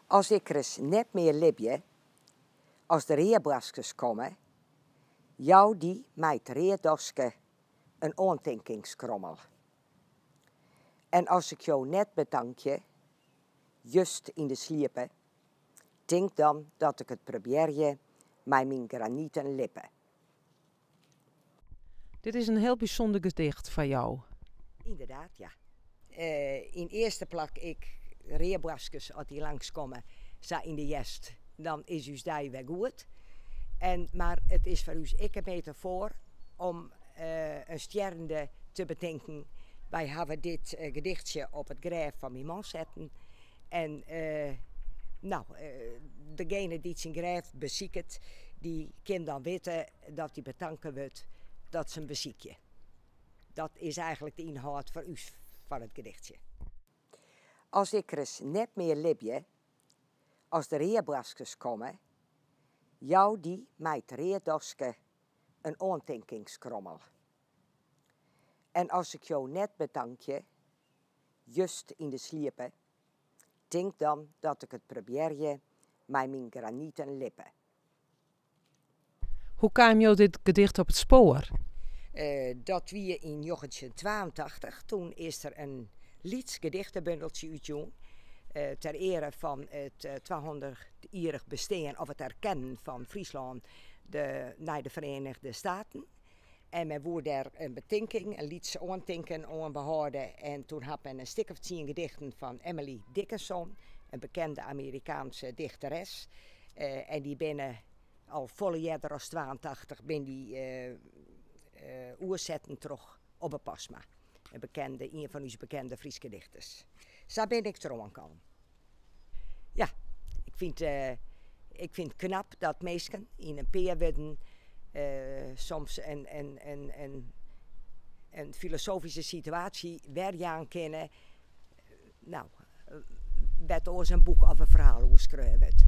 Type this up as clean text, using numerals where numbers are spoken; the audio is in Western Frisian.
As ik ris net mear libje, as de reaboarskes komme, jou dy mei it readoaske in oantinkingskrommel. En as ik jo net betankje, just yn de sliepe, tink dan dat ik it probearje mei myn graniten lippe. Dit is in hiel bysûnder gedicht foar jou. Ynderdaad, ja. Yn earste plak ek reaboarskes as dy langskomme, sa yn de hjerst, dan is ús dei wer goed. En, mar it is foar ús ek in metafoar om in stjerrende te betinken. Wy hawwe dit gedichtsje op it grêf fan myn man setten. En no, degene dy't syn grêf besiket, dy kin dan witte dat dy betanke wurdt dat se him besykje. Dat is eigenlik de ynhâld foar ús fan it gedichtsje. As ik ris net mear libje, as de reaboarskes komme, jou dy mei it readoaske in oantinkingskrommel. En as ik jo net betankje, just yn de sliepe, tink dan dat ik it probearje mei myn graniten lippe. Hoe kaam jo dit gedicht op it spoar? Dat wie yn njoggentjintwaentachtich. Toen is der in lyts gedichtebundeltsje útjûn ter eare fan it twahûndertjierrich bestean of it erkennen fan Fryslân nei de Ferienigde Steaten. En men woe dêr in betinking, in lyts oantinken oan behâlde. En toen hat men in stik of tsien gedichten fan Emily Dickinson, in bekende Amerikaanse dichteres, en dy binne al folle earder as twaentachtich binne dy oersetten troch Obe Postma, in bekende, ien fan ús bekende Fryske dichters. Sa bin ik deroan kaam. Ja, ik fyn it, ik fyn it knap dat minsken yn in pear wurden soms in, in, in, in, in filosofyske situaasje werjaan kinne, no, wêr't oars in boek of in ferhaal oer skreaun wurdt.